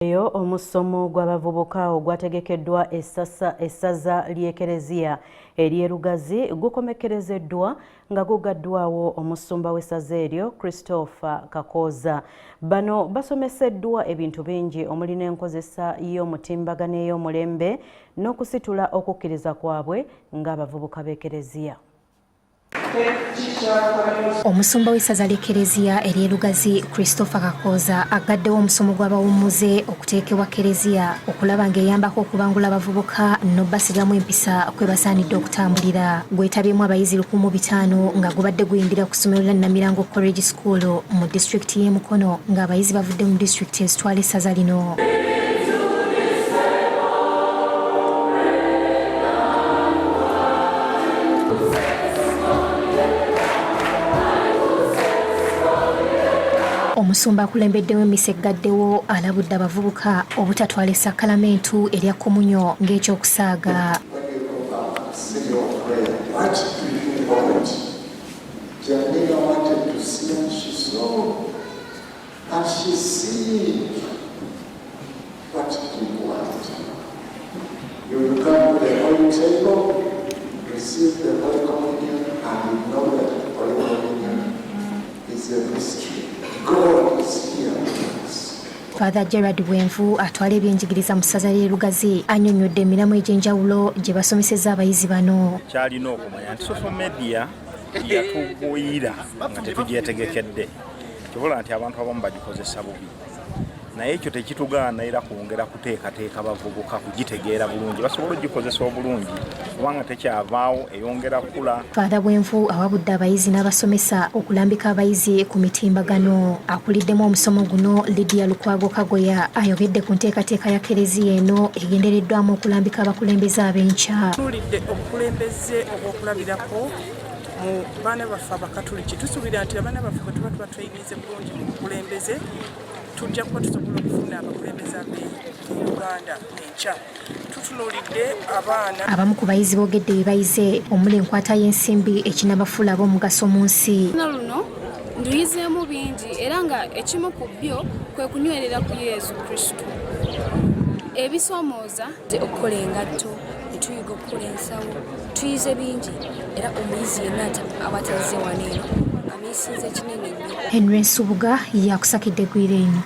Eyo omusomo gw'abavubuka ogwategekeddwa essaza ly'Ekereziya ery'e Lugazi gukomekkerezeddwa nga gugaddwawo omusumba w'essaza eryo Christopher Kakooza. Bano basomeseddwa ebintu bingi omuli n'enkozesa y'omutimbagano ey'omulembe n'okusitula okukkiriza kwabwe ng'abavubuka b'Ekereziya. Omusumba w'essaza ly'Ekereziya ery'e Lugazi, Christopher Kakooza, aggaddewo omusomo gw'abawummuze okuteekebwa Kereziya okulaba ng'eyambako okubangula abavubuka n'obbasigamu empisa kwe basaanidde okutambulira. Gwetabyemu abayizi 1500 nga gubadde guyindira ku ssomero lya Namirango College School mu disitulikiti y'e Mukono ng'abayizi bavudde mu disitulikiti ezitwala essaza lino. Omusumba akulembeddewo emmisa eggaddewo alabudde abavubuka obutatwala essakkalamentu erya komunyo ng'ekyokusaaga. And she sees what you want. You will come to the Holy Table, receive the Holy Communion, and you know that the Holy Communion is a mystery. God is here with us. Father Gerard Bwenvu atwala ebyenjigiriza mu ssaza ly'e Lugazi annyonnyodde emirimu egy'enjawulo gye basomesezza abayizi bano. Kyalina okumanya nti social media yatugwira nga tetugyetegekedde, kyobola nti abantu abamu bagikozesa bubi, naye ekyo tekitugaana era kwongera kuteekateeka bavubuka kugitegeera bulungi basobole ogikozesa obulungi kubanga tekyavaawo, eyongera kukula. Father Bwenvu awabudde abayizi n'abasomesa okulambika abayizi ku mitimbagano. Akuliddemu omusomo guno Lydia Lukwago Kagoya ayogedde ku nteekateeka ya Kereziya eno egendereddwamu okulambika abakulembeze ab'enkya. Tunuulidde obukulembeze obw'okulabirako mu baana baffe Abakatuliki. Tusuubira nti abaana baffe bwe tuba tubatraininze bulungi mu bukulembeze, tujja kuba tusobola okufuna abakulembeze ab'e Uganda enkya. Tutunuulidde abaana. Abamu ku bayizi boogedde bye bayize omuli enkwata y'ensimbi ekinabafuula ab'omugaso mu nsi. Luno nduyizeemu bingi era nga ekimu ku byo kwe kunywerera ku Yezu Kristo. Ebisoomooza okukola engatto, tuyiga okukola ensawo, tuyize bingi era omuyizi yenna aba atazze wano eno amiisinze kinene nnyo. Henry Nsubuga yakusakidde gwire eno.